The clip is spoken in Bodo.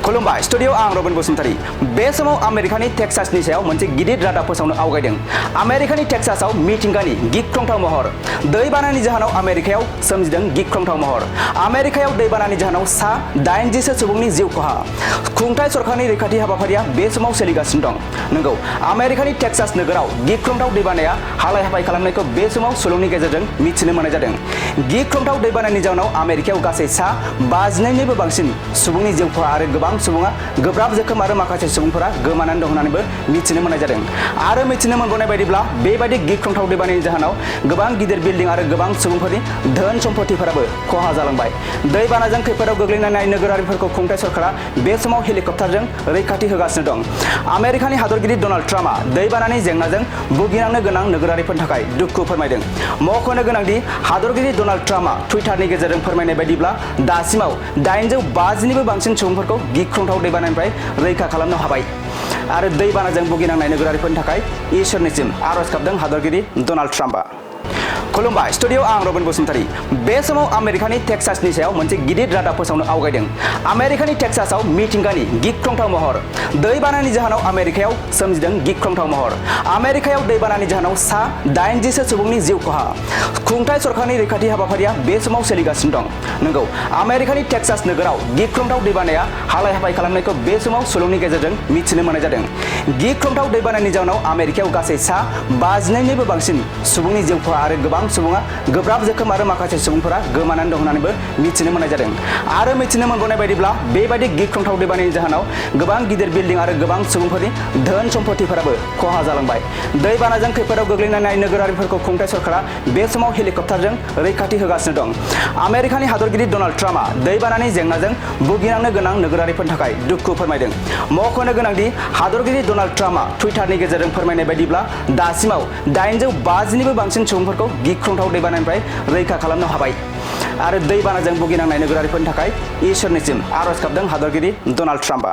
खुलुमबाय स्टुडियो आं रबिन बसुमतारी बे समाव आमेरिकानि टेक्सासनि सायाव मोनसे गिदिर रादाब फोसावनो आवगायदों। आमेरिकानि टेक्सासआव मिथिंगानि गिख्रंथाव महर दैबानानि जाहोनाव आमेरिकायाव सोमजिदों गिख्रंथाव महर आमेरिकायाव दैबानानि जाहोनाव सा 80 सुबुंनि जिउ खहा खुंथाय सरकारनि रैखाथि हाबाफारिया बे समाव सोलिगासिनो दं। नंगौ टेक्सास टेक्सास नोगोराव गिख्रंथाव दैबानाया हालाय हाफाय खालामनायखौ बे समाव सुलुंनि गेजेरजों मिथिनो मोननाय जादों। गिख्रंथाव दैबानानि जाहोनाव आमेरिकायाव गासै सा 52निबो बांसिन सुबुंनि जिउ खहा आरो गोबां सुबुङा गोब्राब जोखोम आरो माखासे सुबुंफोरा गोमानानै दं होननानैबो मिथिनो मोननाय जादों। आरो मिथिनो मोनबावनाय बायदिब्ला बेबायदि गिख्रंथाव दैबानानि जाहोनाव गोबां गिदिर बिल्डिं आरो गोबां सुबुंफोरनि धोन सम्पथिफोराबो खहा जालांबाय। दैबानाजों खैफोदाव गोग्लैनाय नोगोरारिफोरखौ खुंथाय सरकारा बे समाव हेलिकप्टारजों रैखाथि होगासिनो दं। आमेरिकानि हादरगिरि डनाल्ड ट्राम्पआ दैबानानि जेंनाजों भुगिनांनो गोनां नोगोरारिफोरनि थाखाय दुखु फोरमायदों। मख'नो गोनांदि हादरगिरि डनाल्ड ट्राम्पआ टुइटारनि गेजेरजों फोरमायनाय बायदिब्ला दासिमाव 850निबो बांसिन सुबुंफोरखौ गिख्रंथाव दैबानानिफ्राय रैखा खालामनो हाबाय आरो दैबानाजों भुगिनांनाय नोगोरारिफोरनि थाखाय इसोरनिसिम आरज गाबदों हादरगिरि डनाल्ड ट्राम्पआ। खुलुमबाय स्टुडियो आं रबिन बसुमतारी बे समाव आमेरिकानि टेक्सासनि सायाव मोनसे गिदिर रादाब फोसावनो आवगायदों। आमेरिकानि टेक्सासआव मिथिंगानि गिख्रंथाव महर दैबानानि जाहोनाव आमेरिकायाव सोमजिदों गिख्रंथाव महर आमेरिकायाव दैबानानि जाहोनाव सा 80 सुबुंनि जिउ खहा खुंथाय सरकारनि रैखाथि हाबाफारिया बे समाव सोलिगासिनो दं। नंगौ आमेरिकानि टेक्सास नोगोराव गिख्रंथाव दैबानाया हालाय हाफाय खालामनायखौ बे समाव सुलुंनि गेजेरजों मिथिनो मोननाय जादों। गिख्रंथाव दैबानानि जाहोनाव आमेरिकायाव गासै सा 52निबो बांसिन सुबुंनि जिउ खहा आरो गोबां सुबुङा गोब्राब जोखोम आरो माखासे सुबुंफोरा गोमानानै दं होननानैबो मिथिनो मोननाय जादों। आरो मिथिनो मोनबावनाय बायदिब्ला बेबायदि गिख्रंथाव दैबानानि जाहोनाव गोबां गिदिर बिल्डिं आरो गोबां सुबुंफोरनि धोन सम्पथिफोराबो खहा जालांबाय। दैबानाजों खैफोदाव गोग्लैनाय नोगोरारिफोरखौ खुंथाय सरकारा बे समाव हेलिकप्टारजों रैखाथि होगासिनो दं। आमेरिकानि हादरगिरि डनाल्ड ट्राम्पआ दैबानानि जेंनाजों भुगिनांनो गोनां नोगोरारिफोरनि थाखाय दुखु फोरमायदों। मख'नो गोनांदि हादरगिरि डनाल्ड ट्राम्पआ टुइटारनि गेजेरजों फोरमायनाय बायदिब्ला दासिमाव 850निबो बांसिन सुबुंफोरखौ गिख्रंथाव दैबानानिफ्राय रैखा खालामनो हाबाय आरो दैबानाजों भुगिनांनाय नोगोरारिफोरनि थाखाय इसोरनिसिम आरज गाबदों हादरगिरि डनाल्ड ट्राम्पआ।